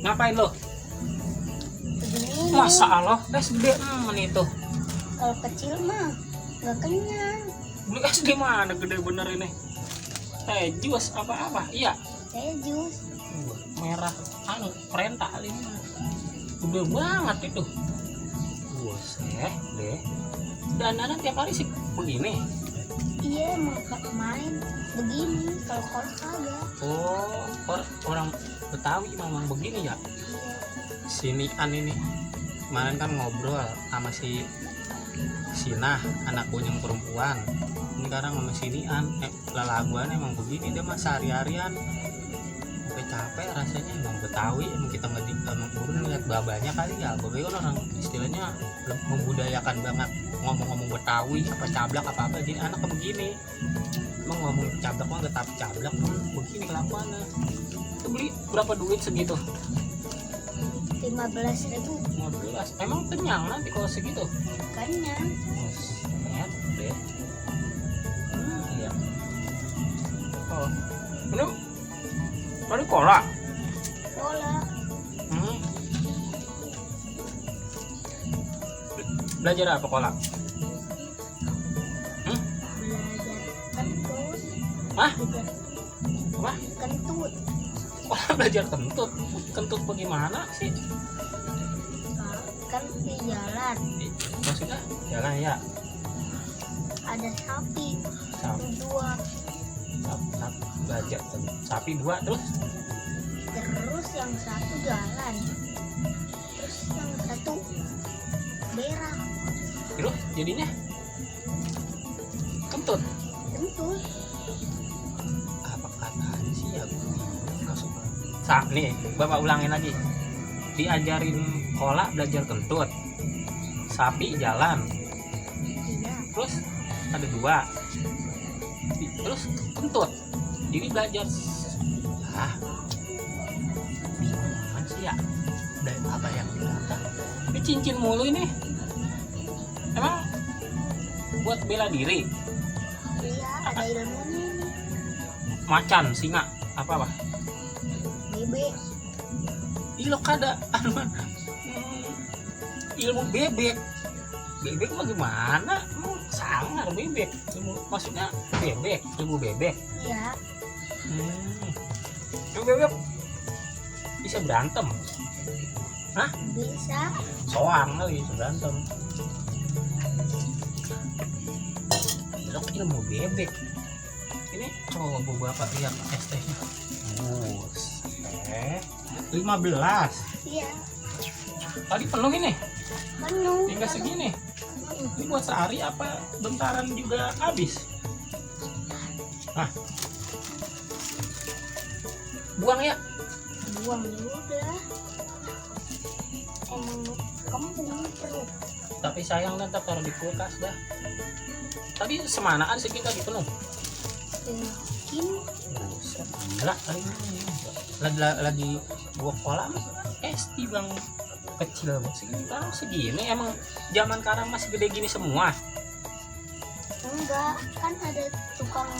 Ngapain lo? Begini. Masa Allah, es gede itu. Kalau kecil mah nggak kenyang. Beli es di mana gede bener ini? Jus apa-apa? Iya. Saya jus. Merah, perenta ini mah. Gede banget itu. Buset deh. Dandanan tiap hari sih begini. Iya, mau main begini. Kalau kagak. Oh, orang Betawi memang begini ya. Sinian ini kemarin kan ngobrol sama si Sinah, anakku yang perempuan. Ini sekarang sama Sinian, lelaguan emang begini dia mah sehari-harian. Sampai capek rasanya emang Betawi, emang kita urun ngeliat babanya kali ya. Babai kan orang istilahnya membudayakan banget, ngomong-ngomong Betawi apa cablak apa-apa, jadi anak begini. Emang ngomong cablak mah gak tapi cablak, begini kelakuannya. Itu beli berapa duit segitu? 15.000. 15. Emang kenyang nanti kalau segitu? Kenyang. Buset deh. Iya. Oh, ini baru kolak. Bola. Belajar apa kolak? Belajar kentut. Hah? Belajar Apa? kentut. Kolak belajar kentut. Kentut bagaimana sih? Kan di jalan Maksudnya jalan ya. ada sapi. Sapi. Dua. Belajar sapi 2 terus Terus yang satu jalan. Terus yang satu berak. terus jadinya kentut. Kentut. Apa katanya sih ya? Nih, Bapak ulangin lagi. Diajarin kolak belajar kentut, sapi jalan, Iya. terus ada 2, terus kentut. Jadi belajar bingung sih ya. Dan apa yang bilang? Ini cincin mulu ini. Emang buat bela diri? Iya, ada ilmunya ini. Macan, singa, apa? Bebek. Ilo kada ilmu bebek mah gimana? Sangar bebek maksudnya ilmu bebek. Iya. Ilmu bebek bisa berantem. Hah? Bisa. Soang kali bisa berantem. Ilmu bebek ini coba Bapak lihat ST-nya. 15. Iya. Tadi penuh ini. Penuh. Hingga segini. Ini buat sehari apa bentaran juga habis? Nah, buang ya. Buang udah. Emang kembung perut. Tapi sayang tetap taruh di kulkas dah. Tadi semanaan sih kita dipenuh. Mungkin Buset, gila kali ini. Lagi gua kolam esti bang kecil segini emang zaman sekarang masih gede gini semua. enggak, kan ada tukang